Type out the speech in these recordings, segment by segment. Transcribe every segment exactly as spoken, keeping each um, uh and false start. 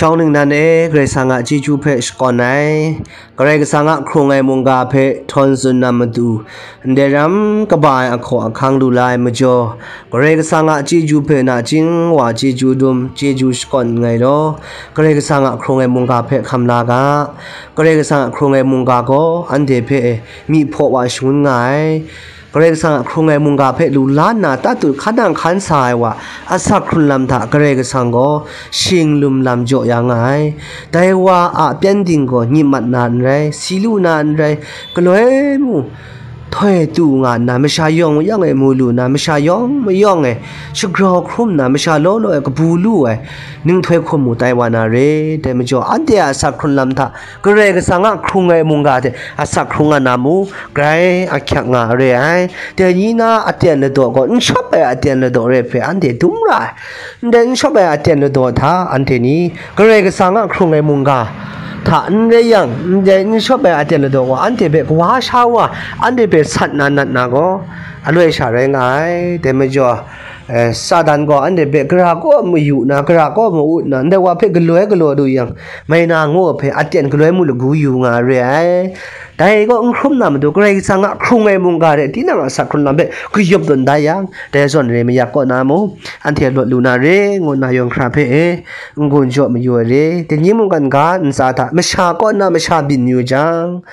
Yawng ningnan e, Karai Kasang a chyeju hpe shakawn ai, Karai Kasang a hkrung ai mungga hpe htawn tsun na matu, ndai ram kaba ai ahkaw ahkang lu la ai majaw, Karai Kasang a chyeju hpe nachying wa chyeju dum, chyeju shakawn nngai law, Karai Kasang a hkrung ai mungga hpe hkam la ga. Karai Kasang a hkrung ai mungga gaw anhte hpe myi hpaw wa shangun nga ai. Karai Kasang a hkrung ai mungga hpe lu la nna tatut hkan nang hkan sa ai wa, asak hkrun lam hta Karai Kasang gaw shing lum lam jaw ya nga ai. Dai wa a pyengdin gaw nyit mat na n rai, si lu na n rai, galoi mu htoi tu nga nna, masha yawng mayawng e mu lu na, masha yawng mayawng e shagrau hkrum na, masha law law e kabu lu ai ninghtoi hkum mu tai wa na re. Dai majaw, anhte a asak hkrun lam hta Karai Kasang a hkrung ai mungga hte asak hkrung nga na mu, grai ahkyak nga re ai. Dai ni na aten ladaw gaw n shawp ai aten ladaw re hpe anhte dum ra ai. Ndai n shawp ai aten ladaw hta anhte ni Karai Kasang a hkrung ai mungga hta n rai yang, ndai n shawp ai aten ladaw gaw anhte hpe kawa sha wa, anhte hpe sat na nat na gaw aloi sha rai nga ai. Dai majaw, eh, Satan gaw anhte hpe gara kaw mayu na, gara kaw ma-ut na, ndai wa hpe galoi galaw lu yang, mai na ngu hpe aten galoi mu lagu yu nga re ai. Dai gaw n hkrum na matu, Karai Kasang a hkrung ai mungga hte tinang a asak hkrun lam hpe kayawp tawn da yang, dai zawn re mayak kaw na mu, anhte lawt lu na re, ngu nna yawng hkra hpe e n-gun jaw mayu ai re. Dai ni mungkan ga ntsa hta masha kaw na masha byin yu jang,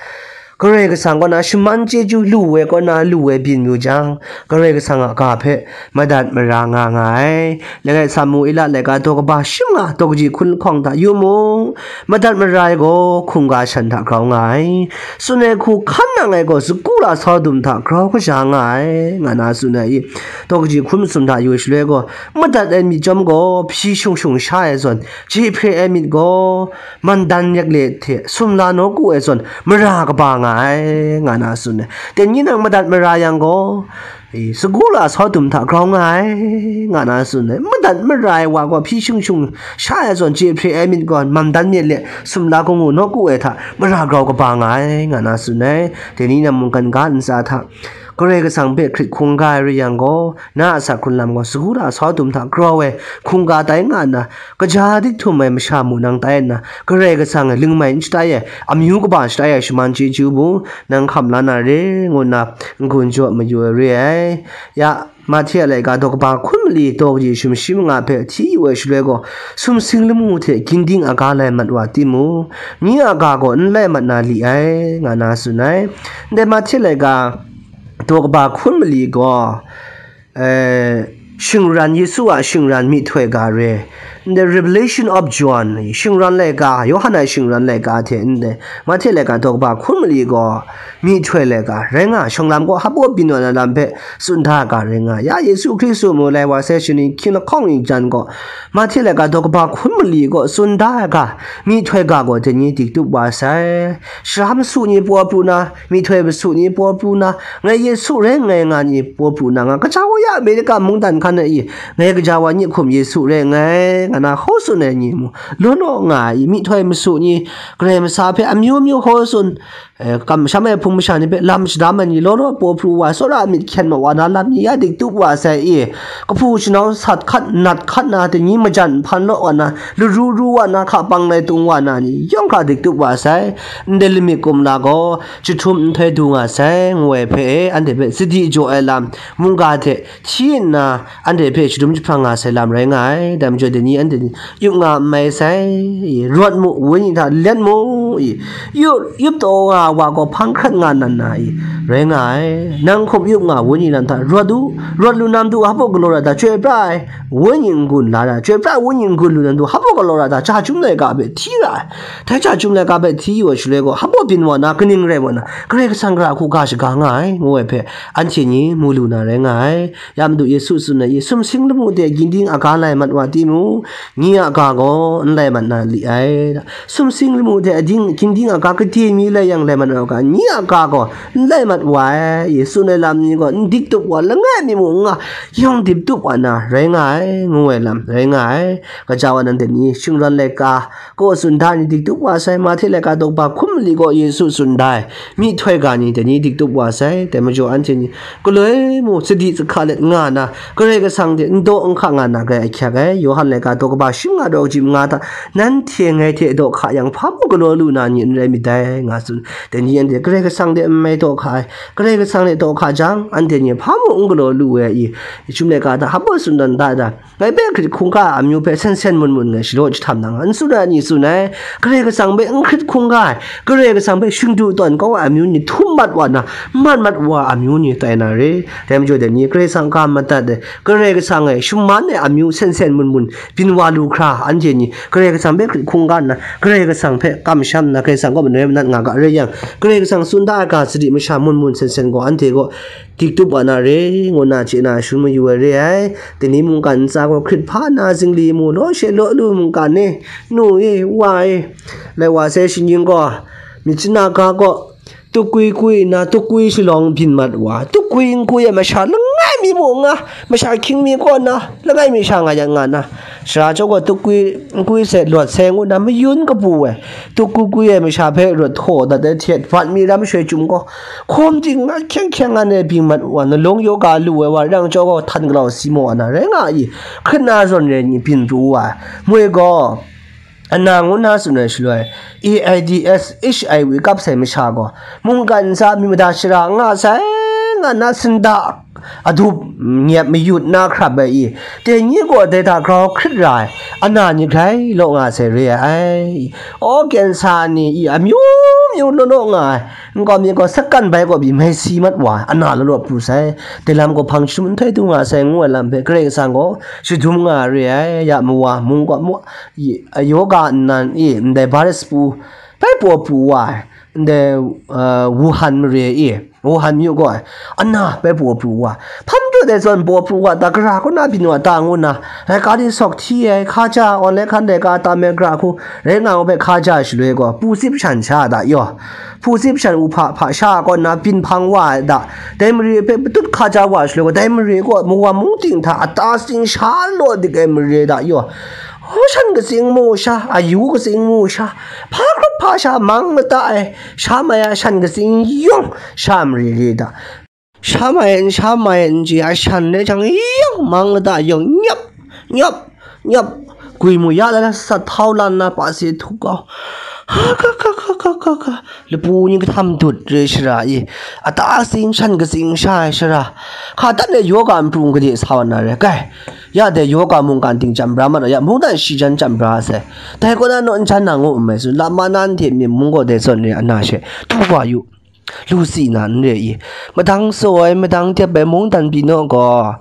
Karai Kasang kaw na shaman chyeju lu ai kaw na lu ai byin yu jang, Karai Kasang a ga hpe madat mara nga nga ai. Langai Samuela laika daw kaba shi manga daw kaji hkun lahkawng hta yu mu, madat mara ai gaw hkungga shan hta grau nga ai. Tsun ai hku hkan nang ai gaw sagu lasau dum hta grau kaja nga ai, nga na tsun ai i. Daw kaji hkun masum hta yu ai shaloi gaw, madat ai myit chyawm gaw hpyi shung shung sha ai zawn, jehpre ai myit gaw mandan yakle hte sumla nawku ai zawn mara kaba nga ai, nga na tsun ai. Dai ni nang madat mara yang gaw, i, sagu lasau dum hta grau nga ai, nga na tsun ai. Madat mara ai wa gaw hpyi shung shung sha ai zawn, jehpre ai myit gaw mandan yakle sumla hkunggu nawku ai hta mara grau kaba nga ai, nga na tsun ai. Dai ni nang mungkan ga ntsa hta Karai Kasang hpe hkrit hkungga ai rai yang gaw, na a asak hkrun lam gaw sagu lasau dum hta grau ai hkungga tai nga nna, kaja dik htum ai masha mu nang tai nna, Karai Kasang e ling mai n shatai ai, amyu kaba shatai ai shaman chyeju mung nang hkam la na re, ngu nna n-gun jaw mayu ai re ai. Ya, Mahte a laika daw kaba hkun mali daw kaji sumshi manga hpe hti yu ai shaloi gaw, sumsing lamu hte ginding aga lai mat wa timung, nye a ga gaw n lai mat na li ai, nga na tsun ai. Ndai Mahte laika daw kaba hkun mali gaw, eh, shingran, Yesu a shingran myihtoi ga re. Ndai Revelation of John, shingran laika, Yawhan a shingran laika hte ndai Mahte laika daw kaba hkun mali gaw myihtoi laika rai nga, shawng lam gaw hpaw byin wa na lam hpe tsun da ga rai nga. Ya Yesu Hkristu mu lai wa sai shani hkying lahkawng ni jan gaw, Mahte laika daw kaba hkun mali gaw tsun da ai ga, myihtoi ga gaw dai ni dik tup wa sai. Sara masu ni paw pru na, myihtoi masu ni paw pru na, ngai Yesu rai nngai nga ni paw pru na, nga kaja wa ya Amerika mungdan hkan ai i, ngai kaja wa ni hkum Yesu rai nngai, nga na hkaw tsun ai ni mu, law law nga ai i, myihtoi masu ni, Karai Masa hpe amyu myu hkaw tsun, eh, kamsham ai hpung masha ni hpe lam shadam ai ni law law paw pru wa, tsawra myit hkyen ma wa na lam ni ya dik tup wa sai i, kahpu shanau sat hkat, nat hkat na, dai ni majan nhpan law wa na, laru ru wa na, hka pang lai tung wa na ni yawng hkra dik tup wa sai. Ndai lamik kumla gaw jahtum nhtoi du nga sai, ngu ai hpe e, anhte hpe sadi jaw ai lam mungga hte hti nna, anhte hpe shadum jahprang nga sai lam rai nga ai. Dai majaw, dai ni anhte ni yup nga n mai sai, rawt mu, wenyi hta let mu, i, yup, yup taw nga wa gaw hpang hkrat nga nan na, i, rai nga ai. Nang hkum yup nga wenyi nan hta rawt u, rawt lu nan du, hpaw galaw ra da, chyoi pra ai wenyi n-gun la ra, chyoi pra ai wenyi n-gun lu nan du, hpaw galaw ra da, ja chyum laika hpe hti ra ai. Dai ja chyum laika hpe hti yu ai shaloi gaw, hpaw byin wa na, kaning rai wa na, Karai Kasang hkra hku ga shaga nga ai, ngu ai hpe, anhte ni mu lu na rai nga ai. Ya Madu Yesu tsun ai, sumsing lamu hte ginding aga lai mat wa timung, nye a ga gaw n lai mat na li ai. Sumsing lamu hte ading, ginding aga gade mi lai yang, mat na u ga, ni a ga gaw n lai mat wa ai, i tsun ai lam ni gaw n dik tup wa, langai mi mung n nga, yawng dip tup wa na, rai nga ai, ngu ai lam, rai nga ai. Gaja wa nan dai ni, shingran laika gaw tsun da ni dik tup wa sai, Mahte laika daw kaba hkum mali gaw Yesu tsun da ai, myihtoi ga ni dai ni dik tup wa sai, dai majaw anhte ni, galoi mu, sadi zahka let nga na, Karai Kasang hte n daw n hka nga na rai ahkyak ai. Yawhan laika daw kaba shi nga daw kaji manga hta, nanhte ngai hte daw hka yang, hpa mung galaw lu na ni n rai myit dai, nga tsun. Dai ni anhte Karai Kasang hte n mai daw hka ai, Karai Kasang hte daw hka jang, anhte ni hpa mung n galaw lu ai i, Chyum laika hta hpa mung tsun dan da da, ngai hpe hkrit hkungga ai amyu hpe sen sen mun mun ngai shalaw jahtam na nga, n tsun ai ni tsun ai, Karai Kasang hpe n hkrit hkungga ai, Karai Kasang hpe shingdu tawn kau ai amyu ni htum mat wa na, mat mat wa ai amyu ni tai na re. Dai majaw dai ni, Karai Kasang ga madat ai, Karai Kasang e shaman ai amyu sen sen mun mun byin wa lu hkra, anhte ni Karai Kasang hpe hkrit hkungga nna, Karai Kasang hpe kamsham nna, Karai Kasang kaw manoi manat nga ga rai yang, Karai Kasang tsun da ai ga sadi masha mun mun sen sen gaw anhte gaw dik tup wa na re, ngu na chye na shun mayu ai re ai. Dai ni mungkan ntsa gaw hkrit hpa na zingli mu, law she law lu mungkan ni, nu e, wa e, lai wa sai shing yin gaw, myit chana ga gaw, tukwi kwi nna tukwi shalawng byin mat wa, tukwi n kwi ai masha langai mi mung nga, masha hkying mi kaw na, langai mi sha nga yan nga na, sara chyawm gaw tukwi n kwi sai lawt sai ngu na mayun kabu ai, tukwi kwi ai masha hpe rawt htaw dat ai hte, bat mi ram shoi chyum gaw, hkum ting nga hkyeng hkyeng nga na byin mat wa, nalung yaw ga lu ai wa, rang chyawm gaw htan galau si maw na rai nga i, hkrit na zawn rai ni byin pru wa ai, moi gaw, ana ngu na tsun ai shaloi, AIDS, HIV kap sai masha gaw, mungkan ntsa mi mada shara nga sai, nga na sinda adup nyep mayut na hkrap ai i, dai ni gaw dai hta grau hkrit ra ai, ana ni grai law nga sai re ai. Aw, kensa ni i, amyu myu law law nga ai, nkau mi gaw sakan bai gaw byi mai si mat wa ai, ana law law pru sai, dai lam gaw hpang jahtum nhtoi du nga sai, ngu ai lam hpe Karai Kasang gaw shadum nga re ai, ya mawa mung gaw mu, i, yoga nnan i, ndai virus pu, bai paw pru wa ai, ndai, uh, Wuhan mare i, Wuhan myu gaw ai, ana bai paw pru wa, hpang tu dai zawn paw pru wa, da gara kaw na byin wa ta ngu na, rai ka di sawk hti ai, hka ja, awn lai hkan dai ka tam ai gara hku, rai nga ngu hpe hka ja shaloi gaw, pu tsip shan sha da yaw, pu tsip shan u hpa hpa sha kaw na byin hpang wa ai da, dai mare hpe patut hka ja wa shaloi gaw, dai mare gaw mawa mung ting hta ata sing sha law dik ai mare da yaw, hkaw shan katsing mu sha, ayu katsing mu sha, hpa hkrup hpa sha mang mada ai, sha mai a shan katsing yawng sha mare re da. Sha mai n sha mai n chye a shan rai jang yawng mang mada yawng nyap, nyap, nyap, gwi mu ya la la sat hpau lan na pa se htuk gaw, ha ka ka ka ka ka ka, lapu ni kahtam dut re shara i, ata katsing shan katsing sha ai shara, hka dat ai yoga npru n gade sa wa na re, kai, ya dai yoga mungkan ting chyam bra mat wa, ya mungdan shi jan chyam bra sai, dai kaw na naw n jan na ngu n mai tsun, lama na n hte myit mung gaw dai zawn re ana she, du wa yu, lu si na n re i, madang tsaw ai, madang dep ai mungdan pyi naw gaw,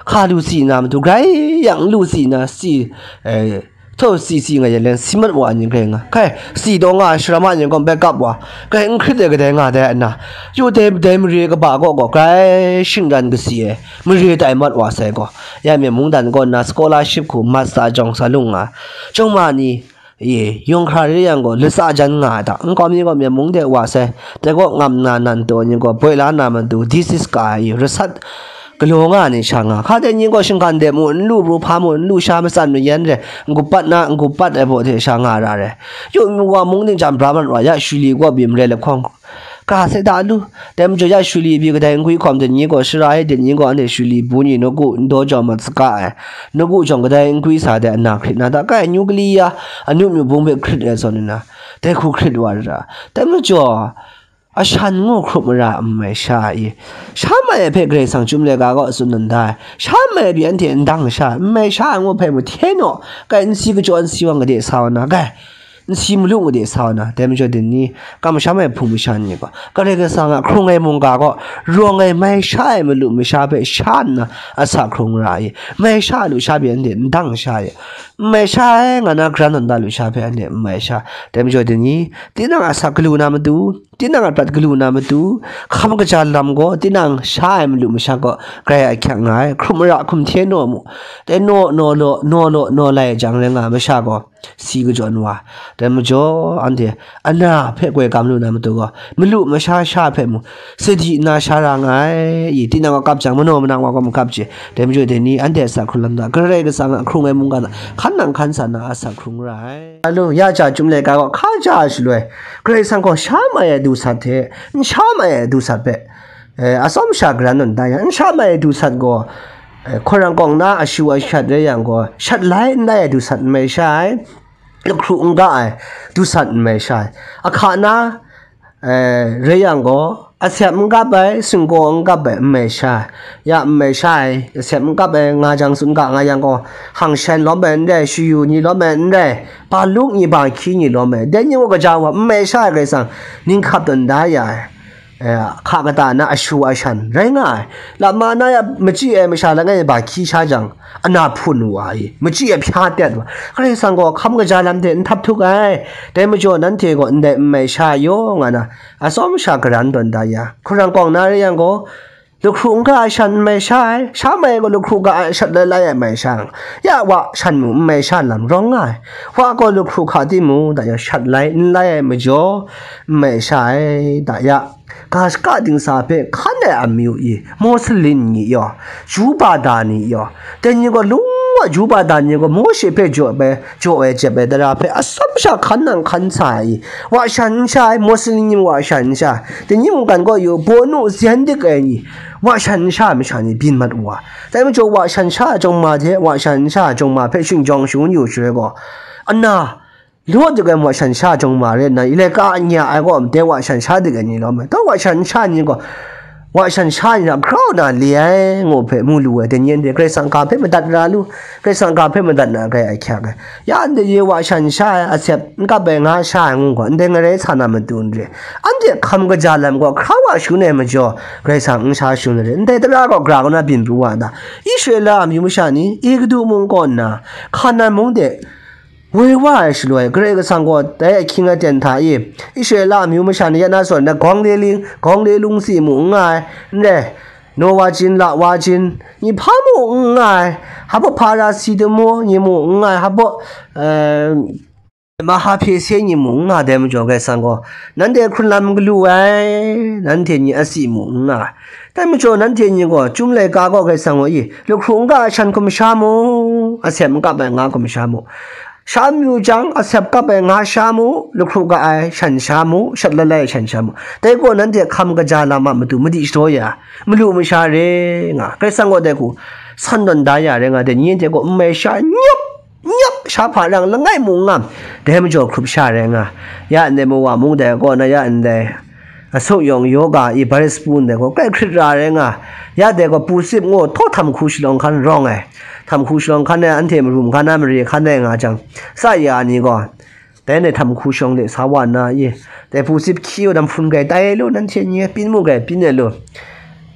hka lu si na matu, grai yang n lu si na si, eh, htaw si si nga yan leng si mat wa ai ni grai nga. Kai, si taw nga ai shara ma ni gaw bai kap wa, kai n hkrit ai kadai nga dai ana, yu dai, dai mare kaba kaw gaw grai shingran kasi ai, mare tai mat wa sai gaw, ya mi mungdan kaw nna scholarship hku master jawng sa lung nga, chyawm ma ni, e, yawng hkra re yang gaw, latsa jan nga ai hta, nkau mi gaw myen mung de wa sai, dai kaw ngam na nan taw ni gaw, boi la na matu, this is ka ai, rasat galaw nga ai ni sha nga, hka de ni gaw shinggan de mu, n lu pru hpa mu, n lu sha matsan mayan re, n-gup pat na, n-gup pat ai baw hte sha nga ra re. Yu mi wa mung ning chyam bra mat wa, ya shuli gaw byi mare lahkawng, ka sai da lu, dai majaw ya shuli pyi kadai n gwi hkawm de ni gaw, shara e de ni gaw, anhte shuli bu ni nawku n daw jaw mat saga ai, nawku jawng kadai n gwi sa de ana hkrit na da, kai, nuclear anu myu bung hpe hkrit ai zawn nna, dai hku hkrit wa ra, dai majaw, ashan ngu hkrup mara n mai sha i, sha mai ai hpe Karai Kasang chyum laika gaw tsun nan da ai, sha mai ai pyi anhte n dang sha, n mai sha ai ngu hpe mu hte naw, kai, n si kachyaw n si wang gade sa wa na, kai, n si malu gade sa wa na, dai majaw dai ni, kamsham ai hpung masha ni gaw, Karai Kasang a hkrung ai mungga gaw, rawng ai mai sha ai malu masha hpe sha nna, asak hkrung ra i, mai sha ai lusha pyi anhte n dang sha i, n mai sha ai nga na, gran nta lusha hpe anhte n mai sha, dai majaw dai ni, tinang asak galu na matu, tinang a prat galu na matu, hkam kaja lam gaw tinang sha ai malu masha gaw grai ahkyak nga ai, hkrum mara hkum hte naw mu, dai naw, naw law, naw law, naw lai jang rai nga ai masha gaw, si kajawn wa, dai majaw, anhte ana hpe goi kam lu na matu gaw, malu masha sha hpe mu, sadi nna sha ra nga ai, i, tinang wa kap jang, manaw manang wa gaw makap je, dai majaw, dai ni anhte a sa hkrung lam da, Karai Kasang a hkrung ai mungkan a hkan nang hkan sa na a sa hkrung ra ai. Alo, ya ja Chyum laika gaw hka ja ai shaloi, Karai Kasang gaw sha mai ai du sat hte, n sha mai ai du sat hpe, eh, atsawm sha garan nawn da yang, n sha mai ai du sat gaw, eh, hkawrang kawng na ashu ashat rai yang gaw, shat lai n lai ai du sat n mai sha ai, lahkru n ga ai du sat n mai sha ai, ahka na, eh, rai yang gaw, asep n kap ai, singkaw n kap ai n mai sha ai, ya n mai sha ai, asep n kap ai, nga jang tsun ga nga yang gaw, hang shan lawm ai n rai, shayu ni lawm ai n rai, ba luk ni ba hkyi ni lawm ai, dai ni gaw kaja wa n mai sha ai, Karai Kasang ning hkap tawn da ya ai, eh, hka kata na ashu ashan rai nga ai, lama na ya machyi ai masha langai ba hkyi sha jang, ana hpun wa ai, machyi ai hpya tet wa, Karai Kasang gaw hkam kaja lam hte n htap htuk ai, dai majaw nanhte gaw ndai n mai sha yaw nga na, atsawm sha garan tawn da ya, hkawrang kawng na rai yang gaw, lahkru n ga ai shan n mai sha ai, sha mai gaw lahkru ga ai shat lai lai ai mai sha, ya wa shan mu n mai sha lam rawng nga ai, wa gaw lahkru hka timung, da ya shat lai n lai ai majaw, n mai sha ai, da ya, ga shaka dingsa hpe hkan ai amyu i, Moslin ni yaw, Ju bada ni yaw, dai ni gaw lung wa Ju bada ni gaw Mawshe hpe jaw ai, jaw ai jep ai tara hpe atsawm sha hkan nang hkan sa ai, wa shan n sha ai, Moslin ni wa shan n sha ai, dai ni mungkan gaw yu, bawnu zen dik ai ni, wa shan n sha ai masha ni byin mat wa, dai majaw wa shan sha ai jawng ma hte wa shan n sha ai jawng ma hpe shingjawng shangun yu shaloi gaw, ana, law dik ai wa shan sha jawng ma rai nna, i laika anya ai gaw made wa shan sha dik ai ni lawm ai. Taw wa shan sha ni gaw, wa shan sha ni hta grau na le ai, ngu hpe mu lu ai, dai ni anhte Karai Kasang ga hpe madat ra lu, Karai Kasang ga hpe madat na grai ahkyak ai. Ya ndai ye wa shan sha ai, asep n kap ai nga sha ai ngu gaw, ndai ngarai sa na matu n re. Anhte hkam kaja lam gaw hkra wa shangun ai majaw, Karai Kasang n sha shangun ai re. Ndai tara gaw gra kaw na byin pru wa nta, Israela amyu masha ni, Egutu mung kaw nna, Hkanan mung de, woi wa ai shaloi, Karai Kasang gaw dai ahkying aten hta e, Israela amyu masha ni ya na zawn na, gawng le ling, gawng le lung si mu n nga ai, n rai, naw wa jin, la wa jin, ni hpa mu n nga ai, hpa Parasi damu ni mu n nga ai, hpa, eh, Mahapese ni mu n nga ai, dai majaw Karai Kasang gaw, nanhte hkrun lam galu ai, nanhte ni a si mu n nga ai. Dai majaw nanhte ni gaw, Chyum laika gaw Karai Kasang gaw i, lahkru n ga ai shan hkum sha mu, asep n kap ai nga hkum sha mu. Sha n yu jang, asep kap ai nga sha mu, lahkru ga ai shan sha mu, shat lai lai ai shan sha mu. Dai gaw nanhte hkam kaja lam a matu madi shadaw ya, malu masha re nga, Karai Kasang gaw dai hku san tawn da ya rai nga, dai ni anhte gaw n mai sha nyap, nyap, sha hpa rang langai mung ngam, dai majaw hkrup sha rai nga, ya ndai mawa mung dai kaw na ya ndai, asuk yawng yoga i baris pu ndai gaw, kai hkrit ra rai nga, ya dai gaw pusip ngu htaw htam hku shalawng hkan rawng ai, htam hku shalawng hkan ai anhte marum hkan na mare hkan ai nga jang, sa ya ni gaw, dai ndai htam hku shawng de sa wa nna, i, dai pusip hkyi u, namhpun grai tai ai lu, nanhte ni pyin mu grai pyin ai lu,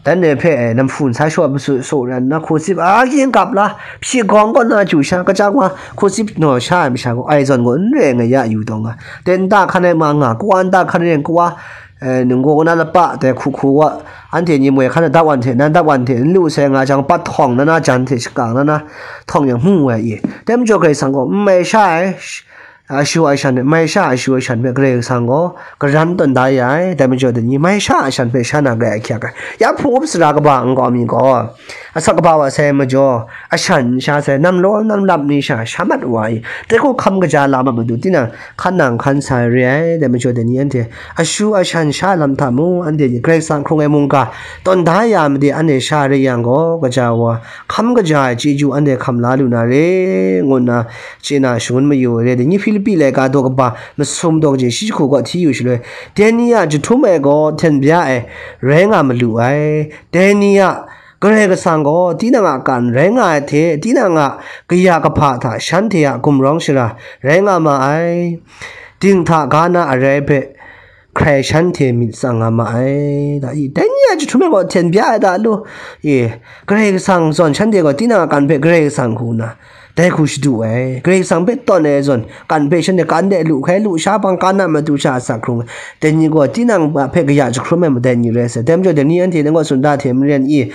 dan ai hpe, eh, namhpun sa shaw masu su ran nna, hkusip a yin kap la, hpyi gawng kaw na chyu sha, kachyang wa, hkusip naw sha ai masha gaw, ai zawn gaw n re ai nga ya yu taw nga, dai nta hkan ai ma nga, kawa nta hkan rai, kawa, eh, ninggaw na lapa, dai hku hku wa, anhte ni moi hkan na dap wan hte, nan dap wan hte, n lu sai nga jang, pat htawng na na jan hte shakang na na htawng yang hmu ai i. Dai majaw Karai Kasang gaw n mai sha ai, sh-, ashu ai shan hpe, mai sha ashu ai shan hpe Karai Kasang gaw garan tawn da ya ai, dai majaw dai ni mai sha ai shan hpe sha na grai ahkyak ai. Ya hpung up sara kaba nkau mi gaw, asak kaba wa sai majaw, ashan n sha sai, nam law nam lap ni sha sha mat wa i, dai hku hkam kaja lam a matu tinang hkan nang hkan sa ai re ai, dai majaw dai ni anhte ashu ashan sha lam hta mu, anhte ni Karai Kasang hkrung ai mungga tawn da ya made anhte sha re yang gaw, kaja wa hkam kaja ai chyeju anhte hkam la lu na re, ngu nna chye na shangun mayu ai re. Dai ni Hpilipi laika daw kaba masum daw kaji shi jahku gaw hti yu shaloi, dai ni a jahtum ai gaw hten bya ai rai nga malu ai. Dai ni a Karai Kasang gaw tinang a kan rai nga ai hte, tinang a kaya kahpa hta shanhte a gumrawng shara rai nga ma ai. Dinghta ga na arai hpe hkrai shanhte myit tsang nga ma ai. Da i, dai ni a jahtum ai gaw hten bya ai da lu. I, Karai Kasang zawn shanhte gaw tinang a kan hpe Karai Kasang hku nna, dai hku shadu ai. Karai Kasang hpe tawn ai zawn, kan hpe shanhte kan de lu hkai, lu sha hpang, kan a matu sha asak hkrung ai. Dai ni gaw tinang a hpe kaya jahkrum ai madai ni rai sai. Dai majaw, dai ni anhte dai gaw tsun da hte maren i,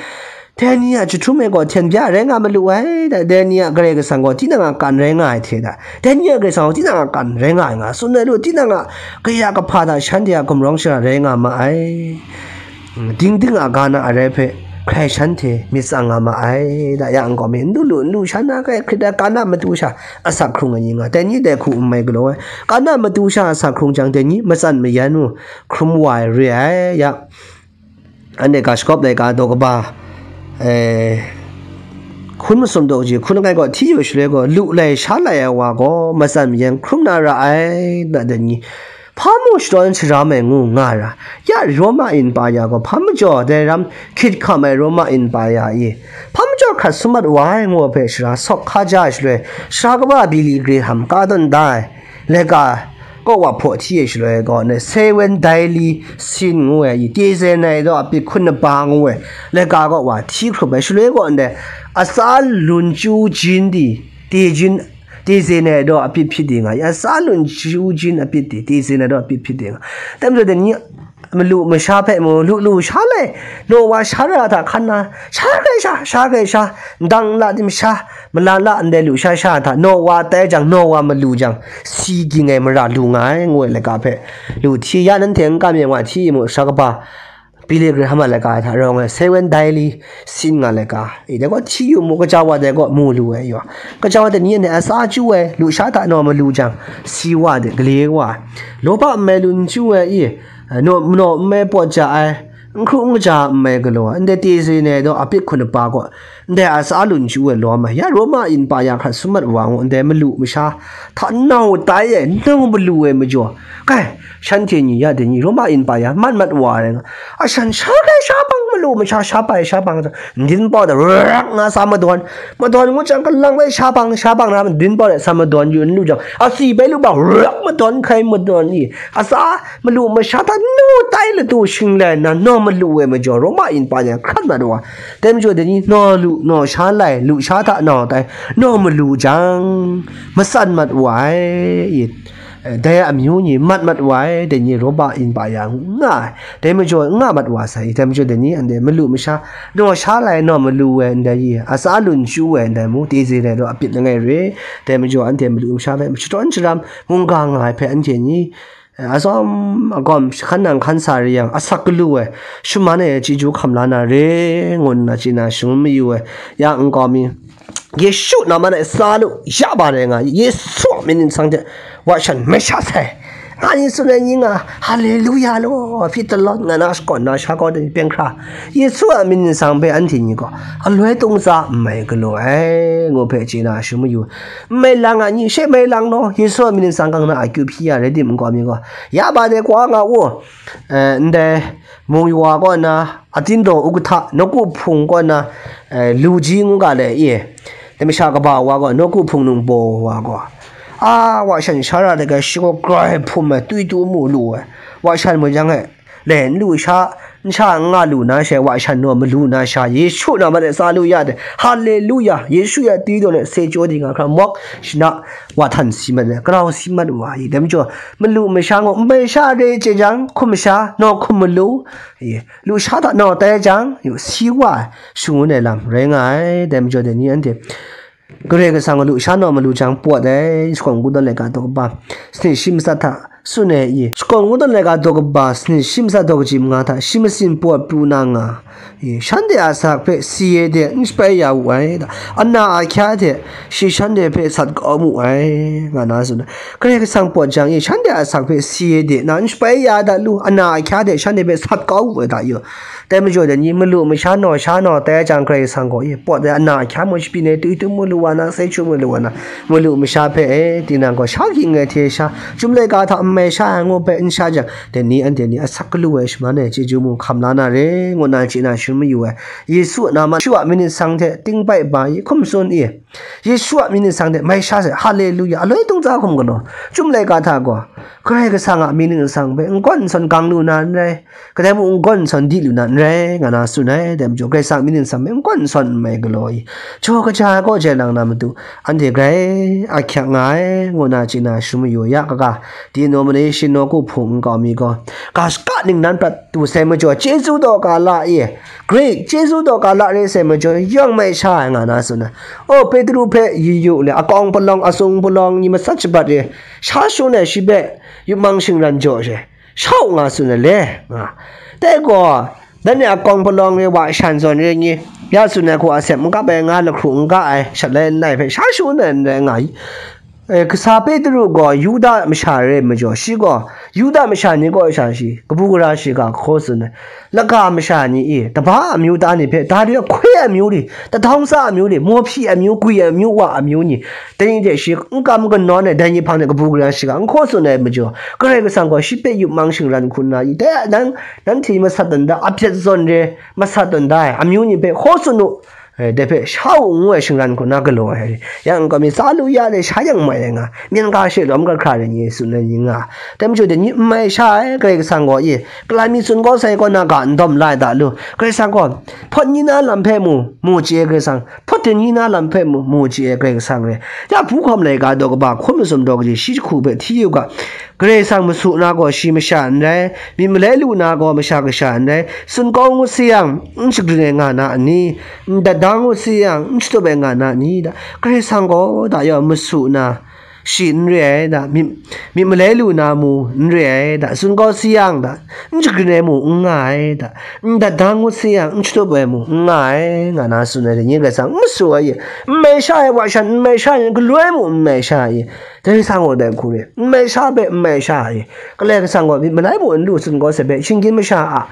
dai ni a jahtum e gaw hten bya rai nga malu ai, dai ni a Karai Kasang gaw tinang a kan rai nga ai hte da, dai ni a Karai Kasang gaw tinang a kan rai nga ai nga tsun ai lu, tinang a kaya kahpa hta shanhte a gumrawng shara rai nga ma ai. Dingding a ga na arai hpe hkrai shanhte myit tsang nga ma ai, da yang gaw mi n du lu, n lu sha na kai hkrit ai kan a matu sha asak hkrung ai ni nga, dai ni dai hku n mai galaw ai, kan a matu sha asak hkrung jang, dai ni matsan mayan u hkrum wa ai re ai, ya. Anhte ga shakawp laika daw kaba, eh, hkun masum daw kaji hkun langai gaw hti yu shaloi gaw, lu lai sha lai ai wa gaw matsan mayan hkrum na ra ai, da dai ni, hpa mu shadawn sharam ai ngu nga ra, ya Roma in pa ya gaw hpa majaw dai ram hkyit hkam ai Roma in pa ya i, hpa majaw hkrat sum mat wa ai ngu hpe shara sawk hka ja ai shaloi, sara kaba Billy Graham ka tawn da ai laika kaw wa hpaw hti ai shaloi gaw, ne, Seven Daily Sin ngu ai i, teze nai daw a pyit hkun napa ngu ai laika kaw wa hti hkrup ai shaloi gaw, ndai atsa lun chyu jin di, tejin, teze nai daw a pyit hpyi di nga i, atsa lun chyu jin a pyit di, teze nai daw a pyit hpyi di nga. Dai majaw dai ni, malu masha hpe mu, lu lu sha lai, naw wa sha ra hta hkan na, sha kai sha, sha kai sha, ndang la tim sha, mala la ndai lu sha sha hta, naw wa tai jang, naw wa malu jang, si ging ai mara lu nga ai, ngu ai laika hpe, lu hti ya, nanhte n kam yang wa hti mu, sara kaba Billy Graham a laika hta rawng ai, Seven Daily Sin nga laika, i dai gaw hti yu mu, kaja wa dai gaw mu lu ai yaw, kaja wa dai ni anhte atsa chyu ai, lu sha hta naw malu jang, si wa de, gale wa ai, lawba nme lun chyu ai i, naw, naw nme pawt ja ai, n hkru n kaja nme galaw ai, ndai teze nai daw a pyit hkun napa gaw, ndai atsa lun chyu ai lawm ai, ya Roma in pa ya hkrat sum mat wa ngu, ndai malu masha hta nau tai ai, nau malu ai majaw, kai, shanhte ni ya dai ni Roma in pa ya mat mat wa ai rai nga, ashan sha kai sha bang, malu masha sha pai sha bang, ndin pau da rak nga sa madawn, madawn ngu jang, kalang bai sha bang, sha bang na ndin pau da sa madawn yu n lu jang, asi bai lu bang, rak madawn hkai madawn i, atsa malu masha hta naw tai latu shinglai na, naw malu ai majaw, Roma in pa ni hkrat mat wa. Dai majaw dai ni, naw lu, naw sha lai, lu sha hta naw tai, naw malu jang, matsan mat wa ai, i, dai amyu ni mat mat wa ai, dai ni Roma in pa ya nga ai. Dai majaw nga mat wa sai, dai majaw dai ni anhte malu masha, naw sha lai, naw malu ai ndai i, atsa lun chyu ai ndai mu, teze nai daw a pyit langai re. Dai majaw anhte malu masha hpe mashadawn sharam, mungga nga ai hpe anhte ni, eh, azawm agawm hkan nang hkan sa re yang, asak galu ai, shaman ai chyeju hkam la na re, ngu nna chye na shangun mayu ai, ya nkau mi, Yesu nama de sa lu, ya ba re nga, Yesu a myit nsang hte wa shan mai sha sai, nga ni tsun ai ni nga, haleluya law, hpyi talawt nga na shakawn na sha kau de, peng hkra, Yesu a myit nsang hpe anhte ni gaw aloi tungtsa n mai galaw ai, ngu hpe chye na shangun mayu. N mai lang a ni, she mai lang naw, Yesu a myit nsang gang na akyu hpyi ya rai tim nkau mi gaw, ya ba de kwa nga u, eh, ndai mung wa kaw na, atin daw u kahta, nawku hpung kaw na, eh, lu ji ngu ga le i, dai masha kaba wa gaw, nawku hpung nungbaw wa gaw, a, wa shan sha ra de ga shi gaw grai hpum ai, twi tu mu lu ai, wa shan mu jang e, le n lu sha, n sha n nga lu na she, wa shan naw malu na sha, Yesu nama de sa lu ya de, haleluya, Yesu ya twi daw le se chyaw di nga hkra mawk shana wa htan si mat ai, karau si mat wa i, dai majaw, malu masha ngu, n bai sha re chye jang, hkum sha, naw hkum malu, i, lu sha hta naw tai jang, yu si wa ai, shangun ai lam rai nga ai, dai majaw dai ni anhte, Karai Kasang a lu sha naw malu jang pawt ai, shakawn kungdawn laika daw kaba, sanit shi matsat hta tsun ai i, shakawn kungdawn laika daw kaba, sanit shi matsat daw kaji manga hta, shi masin pawt pru na nga, i, shanhte a asak hpe si ai de n shapai ya wu ai, da, ana ahkya hte shi shanhte hpe sat kau mu ai, nga na tsun ai. Karai Kasang pawt jang i, shanhte a asak hpe si ai de na n shapai ya da lu, ana ahkya hte shanhte hpe sat kau mu ai da yu. Dai majaw dai ni, malu masha naw sha naw tai jang, Karai Kasang gaw i pawt ai ana ahkya mu, shapyi nai twi tu mu lu wa na, sai chyu mu lu wa na, malu masha hpe, e, tinang gaw sha ging ai hte sha, chyum laika hta n mai sha ai ngu hpe n sha jang, dai ni anhte ni asak galu ai shaman ai chyeju mung hkam la na re, ngu na chye na shangun mayu ai. Yesu a nama, Yesu a myit nsang hte, ting bai ba i, hkum tsun i, Yesu a mying ningsang hte mai sha sai, haleluya, aloi tung tsa hkum galaw, Chyum laika hta gaw, Karai Kasang a mying ningsang hpe n gawn n sawn gang lu na n rai, kadai mung n gawn n sawn di lu na n rai, nga na tsun ai. Dai majaw, Karai Kasang a mying ningsang hpe n gawn n sawn n mai galaw i, jaw kaja ai kaw jai lang na matu, anhte grai ahkyak nga ai, ngu na chye na shangun mayu ya kaga, denomination nawku hpung nkau mi gaw, ga shaka ningnan prat tu sai majaw, chyeju daw ga la e, Greek chyeju daw ga la re sai majaw, yawng mai sha ai nga na tsun ai. O, Petru hpe yu yu le, akawng palawng, asung palawng ni matsat shabat e, sha shangun ai shi hpe yupmang shingran jaw she, shau nga tsun ai le, nga. Dai gaw, dan e akawng palawng re, wa shan zawn re ni, ya tsun ai hku a sep n kap ai, nga lahkru n ga ai, shat lai n lai hpe sha shangun ai n rai nga i. E, kasa Petru gaw Yuda masha re majaw, shi gaw Yuda masha ni kaw sha shi, kabu gara shiga hkaw tsun ai. Laga masha ni e, taba amyu ta ni hpe, da ri hkoi amyu ri, tatawng tsa amyu ri, mawhpyi amyu, gwi amyu, wa amyu ni, dai ni hte shi n kam kanawn ai, dai ni hpang de kabu gara shiga n hkaw tsun ai majaw, Karai Kasang gaw shi hpe yupmang shingran hku nna i, dai nan, nanhte masat dan da, apyat zawn re, masat dan da ai amyu ni hpe hkaw tsun u, e, dai hpe sha u ngu ai shingran hku na galaw ai. Yang gaw mi tsa lu ya le sha yang mai ai nga, myen ga she lawm ga hkra re ni tsun ai ni nga. Dai majaw dai ni n mai sha ai, Karai Kasang gaw e, Kalan mi tsun kau sai kaw na ga n dawm la ai da lu. Karai Kasang gaw, hpawt ni na lam hpe mu, mu chye ai Karai Kasang, hpawt din ni na lam hpe mu, mu chye ai Karai Kasang re. Ya, Hpu Hkawm laika daw kaba hkun masum daw kaji shi jahku hpe hti yu ga, Karai Kasang masu na gaw shi masha n rai, myit malai lu na gaw masha kasha n rai, tsun kau ngut sayang, n shagrin ai nga na a ni? N dat da ngut sayang, n shatup ai nga na a ni? Da, Karai Kasang gaw da yaw masu na, shi n re ai da, myit, myit malai lu na mu n re ai da, tsun kau sayang da, n shagrin ai mu n nga ai da, n dat da ngut sayang, n shatup ai mu n nga ai, nga na tsun ai da, nye Karai Kasang n masu ai, n mai sha ai, wa shan n mai sha ai, galoi mu n mai sha ai, Karai Kasang gaw dai hku re, n mai sha hpe n mai sha ai, Karai Kasang gaw myit malai mu n lu tsun kau sai hpe, shinggyim masha a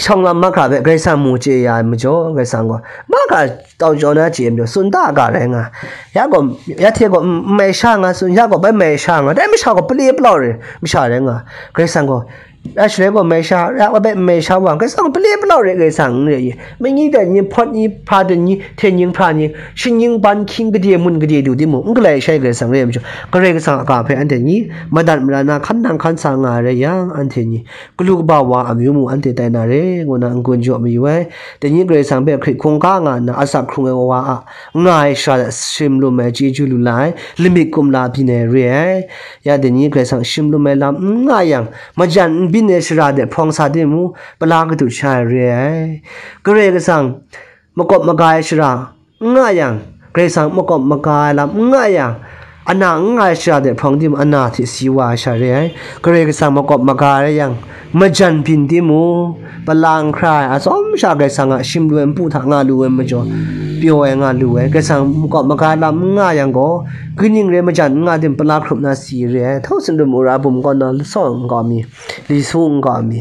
shawng lam mahkra hpe Karai Kasang mu chye ya ai majaw, Karai Kasang gaw mahkra tau jaw na chye ai majaw, tsun da ga rai nga. Ya gaw, ya hte gaw n mai sha nga tsun, ya gaw bai mai sha nga, dai masha gaw pale palau re, masha rai nga. Karai Kasang gaw, ya shaloi gaw mai sha, ya gaw bai mai sha wa, Karai Kasang gaw pale palau re, Karai Kasang n re i. Manyi dai ni, hpawt ni, hpa dan ni, hten ning hpra ni, shing ning ban hkying gade mun gade du timung, n galai shai Karai Kasang re ai majaw, Karai Kasang a ga hpe anhte ni madat mara na hkan nang hkan sa nga ai rai yang, anhte ni galu kaba wa amyu mu anhte tai na re, ngu na n-gun jaw mayu ai. Dai ni Karai Kasang hpe hkrit hkungga nga nna asak hkrung ai wa a nga ai shara hta shim lum ai chyeju lu la ai, lamik kumla byin ai re ai. Ya dai ni Karai Kasang shim lum ai lam n nga yang, majan n byin ai shara de hprawng sa timung, pala kadu sha ai re ai. Karai Kasang makawp maga ai shara n nga yang, Karai Kasang makawp maga ai lam n nga yang, ana n nga ai shara de hprawng timung, ana hte si wa ai sha re ai. Karai Kasang makawp maga rai yang, majan byin timung, pala n hkra ai, atsawm sha Karai Kasang a shim lu ai npu hta nga lu ai majaw, pyaw ai nga lu ai. Karai Kasang makawp maga ai lam n nga yang gaw, kaning rai majan n nga timung, pala hkrup na si re ai. Htawt sindum wora bum kaw na, lasawng nkau mi, li su nkau mi,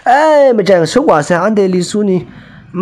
e, majan suk wa sai, anhte li su ni, n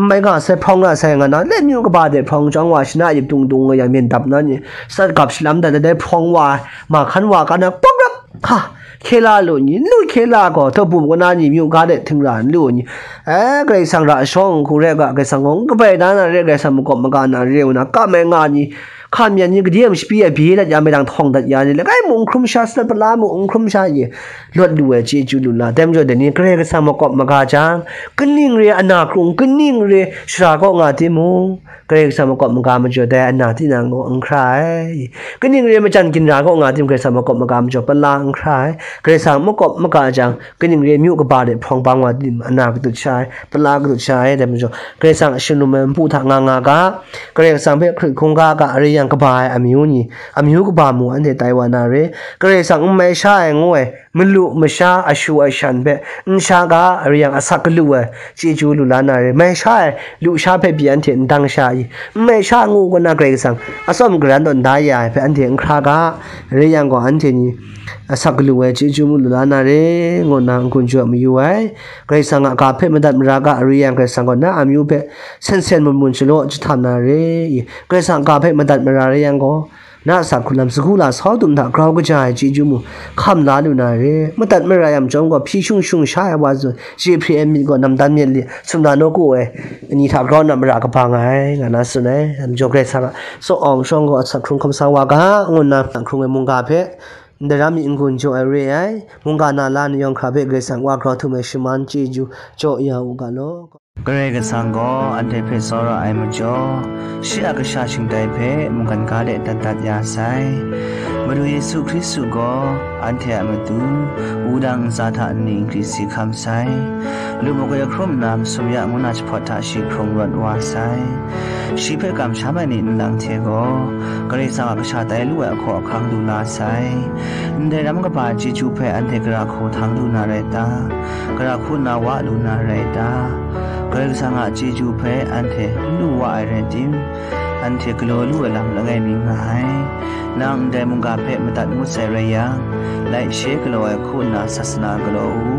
mai nga sai, hprawng nga sai, nga na, let myu kaba de hprawng chyawm wa, shana yip dung dung nga yang, myen dap na ni, sat gap shalam dat ai, dai hprawng wa, ma hkan wa, ka na, pawk rap, ha, hkye la lu ni, n lu hkye la gaw, htawt bum kaw na ni, myu ga de htingra n lu ni, e, Karai Kasang ra shawng hku rai ga, Karai Kasang gaw n kabai da na re, Karai Kasang makawp maga na re, ngu na, kam ai nga ni, hkan yan ni, gade am shapi ai bye dat ya, maidang htawng dat ya ni, langai mung n hkrum sha, sadat pala mung n hkrum sha ye, lawt lu ai chyeju lu la, dai majaw dai ni Karai Kasang makawp maga jang, kaning re ana hkrung, kaning re shara kaw nga timung, Karai Kasang makawp maga majaw dai ana tinang gaw n hkra ai. Kaning re majan ginra kaw nga timung, Karai Kasang makawp maga majaw pala n hkra ai. Karai Kasang makawp maga jang, kaning re myu kaba de hprawng bang wa timung, ana katut sha ai, pala katut sha ai, dai majaw Karai Kasang a shim lum ai npu hta nga nga ga, Karai Kasang hpe hkrit hkungga ga, rai yang kaba ai amyu ni, amyu kaba mu anhte tai wa na re. Karai Kasang n mai sha ai ngu ai, malu masha, ashu ashan hpe n sha ga, rai yang asak galu ai chyeju lu la na re. Mai sha ai lusha hpe pyi anhte n dang sha i? N mai sha ngu gaw na, Karai Kasang atsawm garan tawn da ya ai hpe anhte n hkra ga, rai yang gaw anhte ni asak galu ai chyeju mu lu la na re, ngu nna n-gun jaw mayu ai. Karai Kasang a ga hpe madat mara ga, rai yang Karai Kasang gaw na amyu hpe sen sen mun mun shalaw jahtam na re i? Karai Kasang a ga hpe madat mara rai yang gaw, Na a sa hkrung lam sagu la sau dum hta grau kaja ai chyeju mung hkam la lu na re. Madat mara yang chyawm gaw hpyi shung shung sha ai wa zawn, je hpri ai myit gaw namdan myit li, sumla nawku ai ni hta grau na mara kaba nga ai, nga na tsun ai. Majaw Karai Kasang a tsaw awng shawng gaw a sa hkrung hkam sa wa ga, ngu nna sa hkrung ai mungga hpe ndai ram mi n-gun jaw ai re ai, mungga na la ni yawng hkra hpe Karai Kasang wa grau htum ai shaman chyeju jaw ya u ga law. Karai Kasang gaw anhte hpe tsawra ai majaw, shi a kasha shingtai hpe mungkan ga de dat dat ya sai. Madu Yesu Hkristu gaw anhte a matu wudang ntsa hta nni nkri si hkam sai. Lu magwi hkrum nna masum ya ngu na jahpawt hta shi hkrung rawt wa sai. Shi hpe kamsham ai ni nlang hte gaw, Karai Kasang a kasha tai lu ai ahkaw ahkang lu la sai. Ndai ram kaba ai chyeju hpe anhte gara hku htang lu na rai ta? Gara hku nna wa lu na rai ta? Karai Kasang a chyeju hpe anhte n lu wa ai rai tim, anhte galaw lu ai lam langai mi nga ai. Nang ndai mungga hpe madat ngut sai rai yang, laishe galaw ai hku nna sasana galaw u.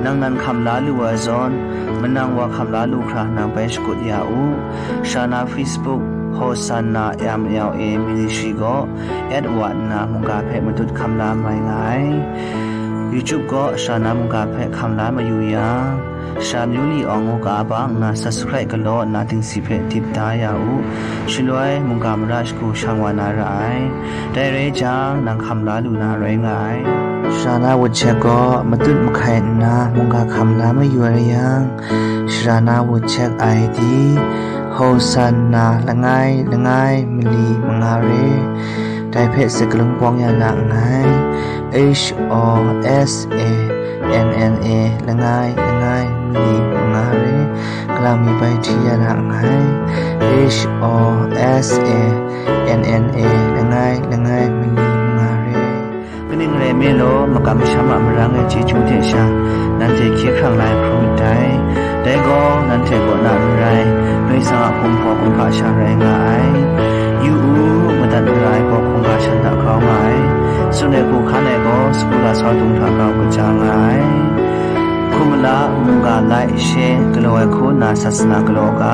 Nang nan hkam la lu ai zawn, manang wa hkam la lu hkra nang bai shakut ya u. Sha na Facebook, Hosanna M L A Ministry gaw at wa nna mungga hpe matut hkam la mai nga ai. YouTube gaw sha na mungga hpe hkam la mayu yang, sha myu li awng u ga bang nna subscribe galaw nna dingsi hpe dip da ya u. Shaloi mungga mara shagu shang wa na ra ai. Dai rai jang, nang hkam la lu na rai nga ai. Sha na WhatsApp gaw matut mahkai nna mungga hkam la mayu ai rai yang, sha na WhatsApp I D, Hosanna langai langai mali manga re. Dai hpe sakalung pawng ya na nngai. H O S A N N A langai langai mali manga re. Kalang mi bai hti ya na nngai. H O S A N N A langai langai mali manga re. Kaning rai nme law, makam masham a marang ai chyeju hte sha, nanhte hkye hkrang la ai hkrum ndai. Dai gaw, nanhte kaw na n rai, Karai Kasang a kumhpaw kumhpa sha rai nga ai. Yu u, madat mara ai gaw hkungga shan hta grau nga ai. Tsun ai hku hkan ai gaw, sagu la sau dung hta grau kaja nga ai. Hkum mala, mungga laishe galaw ai hku nna sasana galaw ga,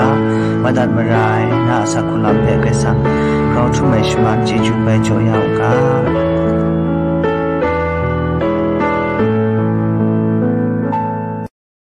madat mara ai na a sa hkrung lam hpe Karai Kasang grau htum ai shaman chyeju bai jaw ya u ga.